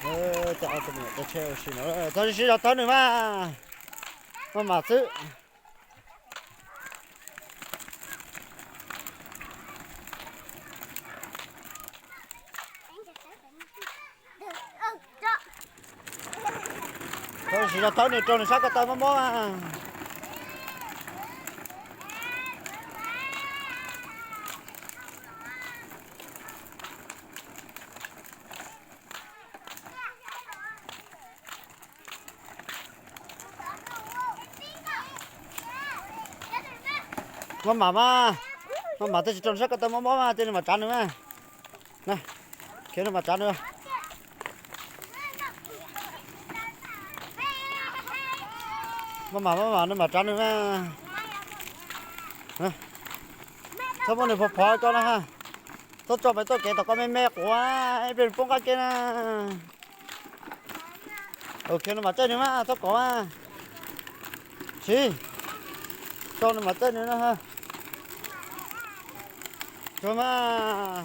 Cov ob tug me nyuam tuaj tsheb ua si no, txhob siv zog thawb nws mas, maj mam xwb. Txhob siv zog thawb nws, rau nws sab ko taw mob mob mas. Maj mam mas, maj mam thiaj tsis rau nws sab ko taw mob mob mas, cia nws mam tsav nws mas. Khiav nws mam tsav nws. Maj mam maj mam nws mam tsav nws mas. Txhob muab nws phov phov koj na ha. Txhob tso pes tuaj kev tom koj me me quav, ib pliag nws poob qab kev na. Khiav nws mam txaij nws mas, txhob kov mas. Siv, tso nws mam txaij nws na ha. Tso mas.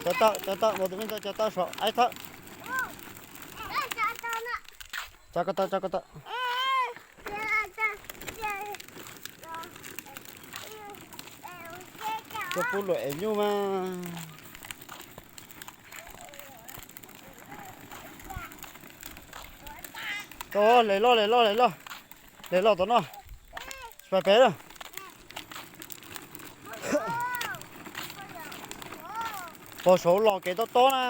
Cov tawm, cov tawm, mus tus me ntxhais cov tawm saum aib thawb. Tso ko taw, tso ko taw. Tuaj pub luam ev nyuj mas. Tau, les loj, les loj, les loj. Les loj tom no. Tsis pais pem lawm. Pog saud los kev tob tob na.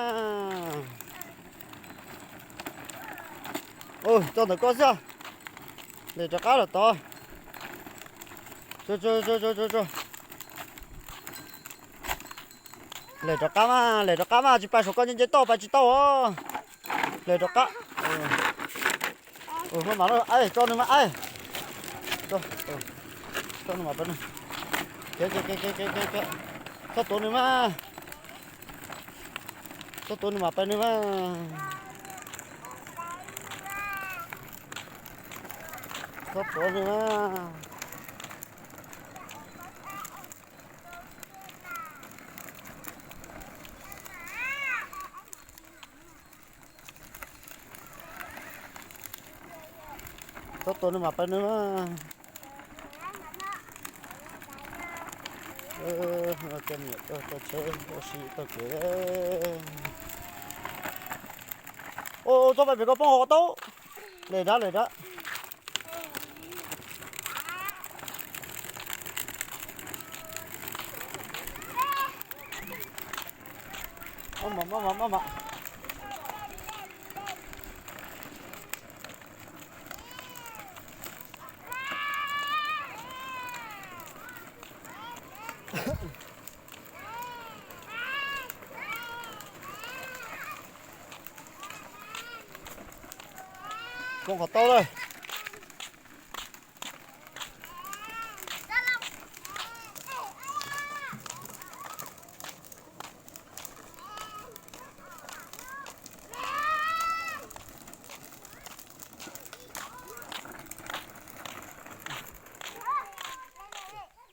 Tso ntawm koj xwb. Les rov qab los tod. Tso, tso, tso, tso, tso. Les rov qab mas, les rov qab mas, tsis pais saum koj nce nce toj pais tsis tau os. Les rov qab. Maj mam, tso nws mas, tso nws mas pais nws. Khiav, khiav, khiav, khiav, khiav. Txhob tuav nws mas. Txhob tuav nws mas. Txhob tuav nws mas. Txhob tuav nws mam pais nws mas. Coj me nyuam tuaj tsheb ua si taug kev. Txhob pais pem koj poob hauv qhov taub. Les dab, les dab. Maj mam, maj mam, maj mam. Poob qhov taub lawm.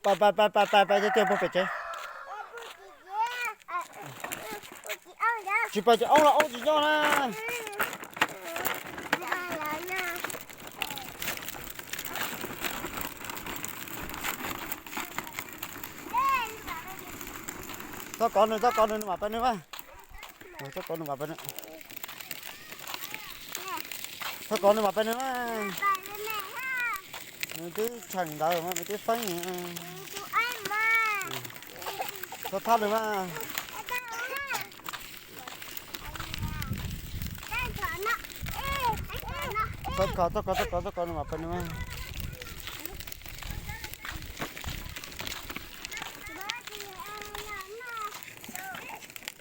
Pais, pais, pais, pais, pais, pais, coj coj pog pem tsev. Tsis pais ces oob los oob tsis nyob na. Txhob kov nws, txhob kov nws, nws mam pais nws mas. Txhob kov nws mam pais nws. Txhob kov nws mam pais nws mas. Nws twb tsheem ntawd mas nws twb feeb. Txhob thab nws mas. Txhob kov, txhob kov, txhob kov, txhob kov nws mam pais nws mas.